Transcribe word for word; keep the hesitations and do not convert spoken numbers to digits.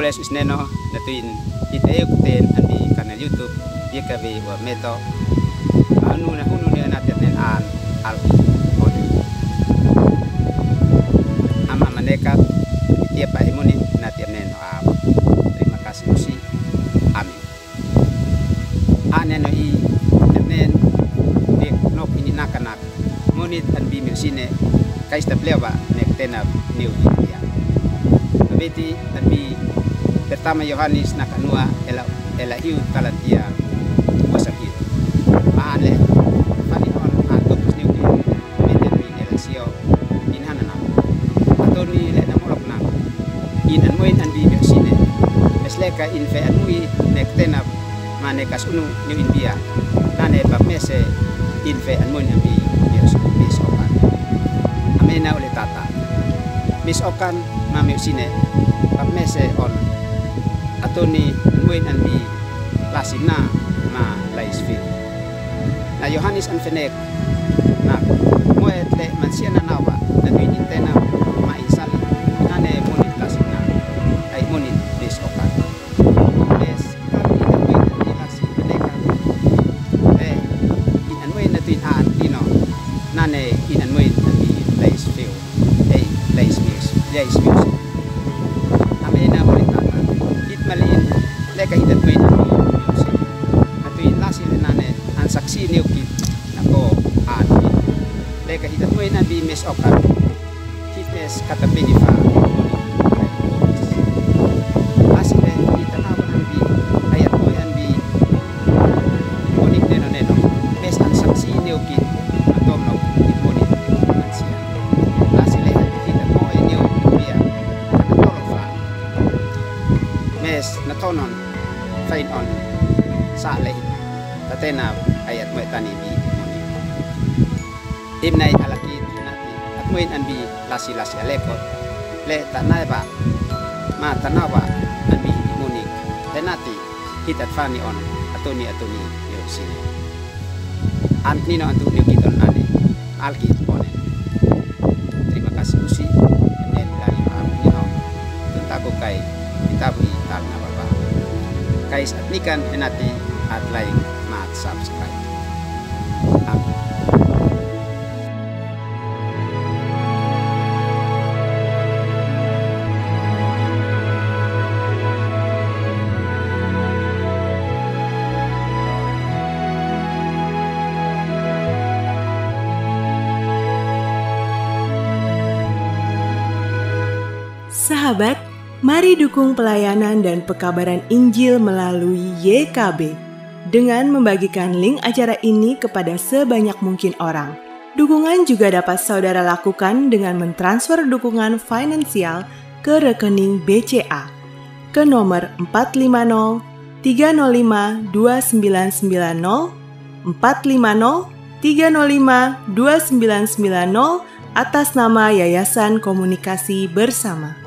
Bless us neno, na tuin ite eu kuten an mi kanal YouTube, ye kabe wa meto. Anu na hunu ne na tet nen an alki. Ama manekat, tia pa himuni na tia neno a. Terima kasih usi. Amin. Ane no i, nen, dek nok ini nakanak. Monit an bi mil sine, kais ta plewa, nek tenap, neu i dia. Abeti an bi pertama Yohanes nakanua ela, ela hiu talatia wasakit. Maale, fani on a topus neu ki, mete mi ela sio, in hana na. Atoni le na molok na. In an moin an bi mil sine. Mes leka in fe an mui nek tenap, mane kas unu niu in bia. Nane pap mese in fe an moin an bi mil sine. Mis okan. Amena ole tata. Mis okan ma mil sine. Pap mese on. Atoni an moin an bi. Lasi na ma lais fi. Na Yohanes an fenek. Na moet le mansia na nawa. Na tuin in tena ma in sali. Nane monit lasi na. Ai monit mis okan. Mes, kami ina kuita ni lasi, neka. Eh, in an moin na tuin an tino. Nane in an moin na tuin lais fiu. Eh, lais mius, lais mius. Ame ina moin tata. It malin, leka it an moin na tuin mius. Na tuin lasi le nane, an saksi neu kit, na ko an. Leka it an moin na tuin mis okan. Hifes kata peni fa. Asile, i tana wa an bi, ayat moin an bi. Monik neno neno. Mes an saksi neu kit. Atom no, i monik. Ansia. Asile, i tana moin neu bia. Atom no fa. Mes na tonon. Fain on. Sa le. Tatena ayat moin tani bi. Monik. Imnai alakit nati, at moin an bi lasi lasi alekot. Le tanae ba, ma tanawa an bi monik. Le nati, hit at fani on, atoni atoni yo sini. An nino antu nio kiton ane, alkit onen. Terima kasih usi, nen lagi am nino. Tuntaku kai, itabu i tal na baba. Kais at nikan henati, at like, ma at subscribe. Amin. Sahabat, mari dukung pelayanan dan pekabaran Injil melalui Y K B dengan membagikan link acara ini kepada sebanyak mungkin orang. Dukungan juga dapat saudara lakukan dengan mentransfer dukungan finansial ke rekening B C A ke nomor empat lima nol tiga nol lima dua sembilan sembilan nol, empat lima nol tiga nol lima dua sembilan sembilan nol, atas nama Yayasan Komunikasi Bersama.